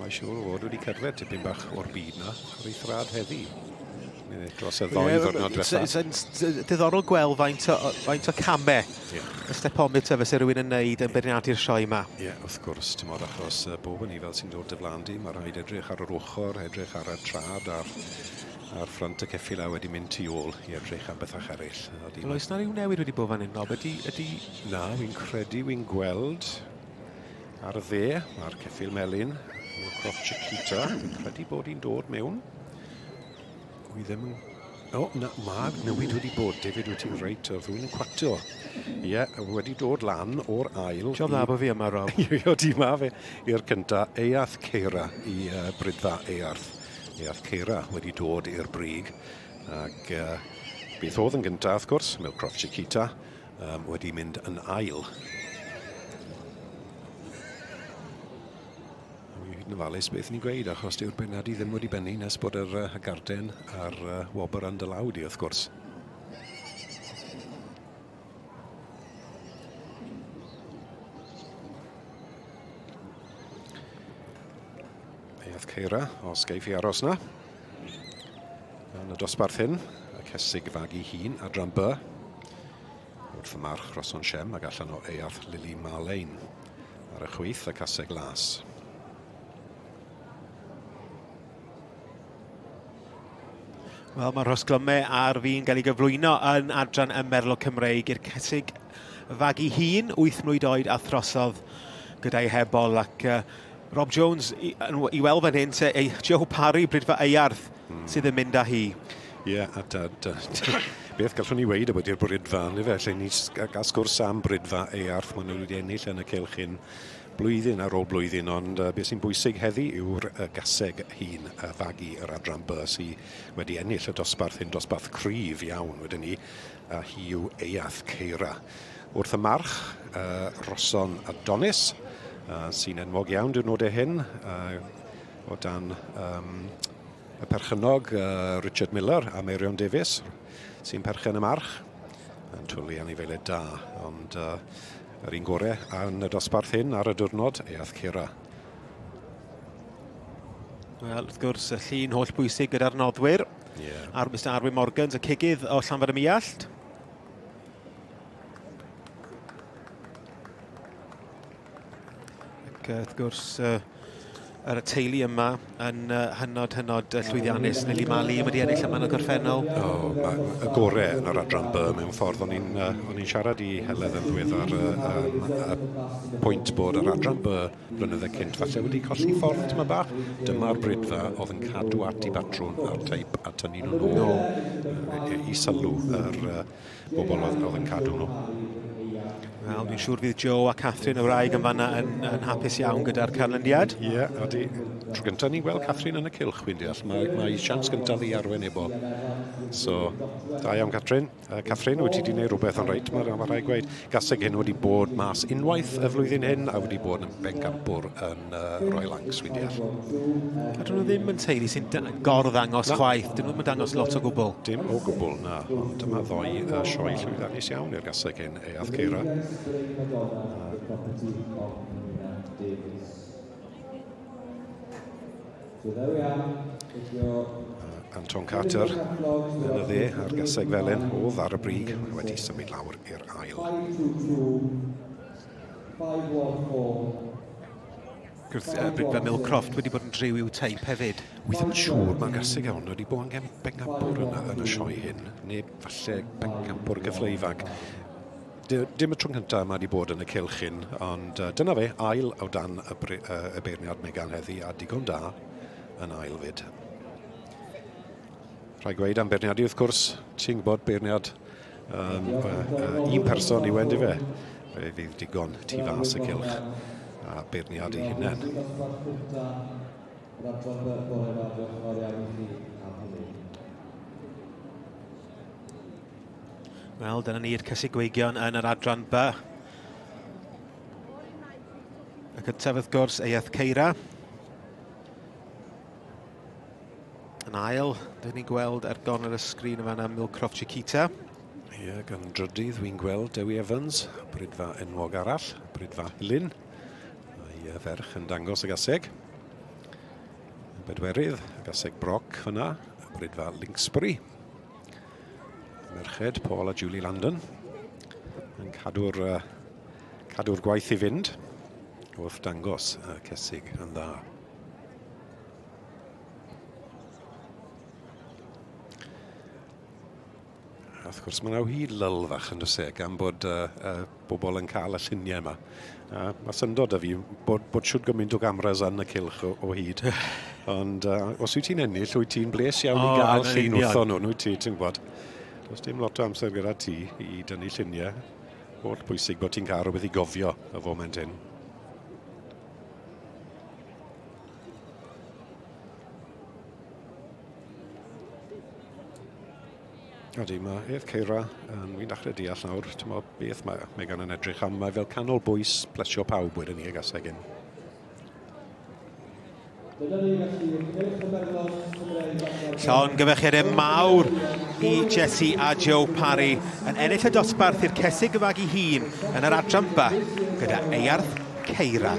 Mae siŵr o fod wedi cerdded tipyn bach o'r byd na ar ei thrad heddi. Neu dros y ddoi ddwrnod diwetha. It's diddorol gweld faint o, faint o camau yeah. y stepometer fyse rhywun yn neud yn beirniadu'r sioe yma. Ie, yeah, wrth gwrs, ti'n modd achos bob yn fel sy'n dod dy flaen di, mae rhaid edrych ar yr ochr, edrych ar y trad a'r, a'r ffrant y ceffyl a wedi mynd tu ôl i edrych am bethau eraill. Wel, oes na rhyw newid wedi bod fan hyn, Rob? Ydy, ydy... Na, wy'n credu wy'n gweld Ar y dde, mae'r ceffyl melyn, Millcroft Chiquita. Fi'n credu bod hi'n dod mewn. Wi ddim yn... O, na, mae newid wedi bod. David, wyt ti'n reit, oedd rhywun yn cwatio. Ie, yeah, wedi dod lan o'r ail... Job dda bod fi yma, Rob. Ie, di ma fe i'r cynta. Eiath Ceira i uh, Brydfa Eiarth. Eiath Ceira wedi dod i'r brig. Ac uh, beth oedd yn gyntaf, wrth gwrs, Millcroft Chiquita, um, wedi mynd yn ail. Wi hyd yn ofalus beth ni'n gweud, achos dyw'r benadu ddim wedi bennu nes bod yr uh, garden a'r uh, wobr yn dy law di, wrth gwrs. Eiath Ceira, os geiff i aros na. Yn y dosbarth hyn, y cesig fagu hun, adran B. Wrth y march Roson Shem ac allan o Eiarth Lily Marlane. Ar y chwith, y caseg las. Wel, mae Rhosglyme ar fin gael ei gyflwyno yn adran y Merlo Cymreig i'r cesig fagu hun, 8 mlwydd oed a throsodd gyda'i hebol ac uh, Rob Jones i, i weld fan hyn, te, ei, Joe Parry, Brydfa Eiarth, mm. sydd yn mynd â hi. Ie, yeah, a da, da, da, beth gallwn ni weid about i'r Brydfa, ni fe, lle ni gael sgwrs am Brydfa Eiarth, maen nhw wedi ennill yn y cylch hyn blwyddyn ar ôl blwyddyn, ond uh, beth sy'n bwysig heddi yw'r uh, gaseg hun, uh, fagu yr adran B sydd wedi ennill y dosbarth hyn, dosbarth cryf iawn wedyn ni, a hi yw Eiath Ceira. Wrth y march, uh, Roson Adonis, uh, sy'n enwog iawn diwrnodau hyn, uh, o dan um, y perchennog uh, Richard Miller a Meirion Davies, sy'n perchen y march, yn twlu anifeiliaid da, ond uh, yr un gore yn y dosbarth hyn ar y diwrnod, Eiath Ceira. Wel, wrth gwrs, y llun holl bwysig gyda'r noddwyr. Yeah. A'r Mr Arwyn Morgans, y cigydd o Llanfair y Muallt. Ac wrth gwrs, uh, yr teulu yma yn uh, hynod, hynod llwyddiannus. Lili Mali wedi ennill yma yn y gorffennol. O, oh, ma, y gore yn yr adran B mewn ffordd. O'n i'n uh, siarad i Heledd yn ddiweddar uh, um, y pwynt bod yr adran B blynydde cynt falle wedi colli ffordd tyma bach. Dyma'r bridfa oedd yn cadw at i batrwn a'r teip a tynnu nhw'n ôl i sylw yr uh, bobl oedd, oedd yn cadw nhw. Wel, dwi'n siŵr fydd Joe a Catherine y wraig yn fanna yn, yn hapus iawn gyda'r canlyniad. Ie, yeah, odi. Tro gyntaf ni'n gweld Catherine yn y cylch, wy'n deall. Mae, mae siawns gyntaf i arwen ebo. So, da iawn, Catherine. Uh, Catherine, wyt ti wedi gwneud rhywbeth yn reit, mae ma rhaid gweud. Gaseg hyn wedi bod mas unwaith y flwyddyn hyn a wedi bod yn bencampwr yn uh, Royal Lancs, wy'n deall. A dyn nhw ddim yn teulu sy'n gorddangos chwaith, dyn nhw ddim yn dangos lot o gwbl. Dim o gwbl, na. Ond dyma ddoi uh, sioe llwyddiannus iawn i'r gaseg hyn, Eath Ceira. Anton Carter yn y dde a'r gaseg felyn oedd ar y brig wedi symud lawr i'r ail. Gwrth uh, Brigfa Millcroft wedi bod yn driw i'w teip hefyd. Wi ddim yn siŵr, mae'r gaseg iawn wedi bod angen bencampwr yn, yn y sioe hyn, neu falle bencampwr gyfle ifanc. Dim y tro cyntaf mae wedi bod yn y cylch hyn, ond uh, dyna fe, ail o dan y, uh, y beirniad Megan heddi, a digon da yn ail fyd. Rhaid gweud am beirniadu wrth gwrs, ti'n gwybod beirniad um, uh, uh, un person i wend i fe. Fe fydd digon tu fas y cylch a beirniad ei hunain. Wel, dyna ni'r cysigweigion yn yr adran B. Y cyntaf wrth gwrs, Eiath Ceira. Yn ail, dyn ni'n gweld ar gornel y sgrin yma yna Milcroft Chiquita. Ie, yeah, gan drydydd wy'n gweld Dewi Evans, brydfa enwog arall, brydfa Hylun. Mae ferch yn dangos y gaseg. Yn bedwerydd, y gaseg Brock fyna, y bridfa Linksbury. Merched, Paul a Julie Landon, yn cadw'r uh, cadw'r gwaith i fynd wrth dangos y cesig yn dda. A wrth gwrs, mae yna hyd lyl fach yn does e, gan bod uh, uh, bobl yn cael y lluniau yma. A mae syndod da fi bod, bod siwt gymaint o gameras yn y cylch o, o hyd. Ond uh, os wyt ti'n ennill, wyt ti'n bles iawn oh, i gael llun wrtho nhw, wyt ti, ti'n gwybod. Does dim lot o amser gyda ti i dynnu lluniau. Holl bwysig bod ti'n cael rhywbeth i gofio y foment hyn. Ydy, mae Ef Ceira, um, fi'n dechrau deall nawr, ti'n meddwl beth mae Megan yn edrych am, mae fel canol bwys plesio pawb wedyn ni, y gaseg hyn. Llongyfarchiadau mawr i Jesse a Joe Parry yn ennill y dosbarth i'r cesig y fagu hun yn yr adran ba gyda Eiarth Ceira.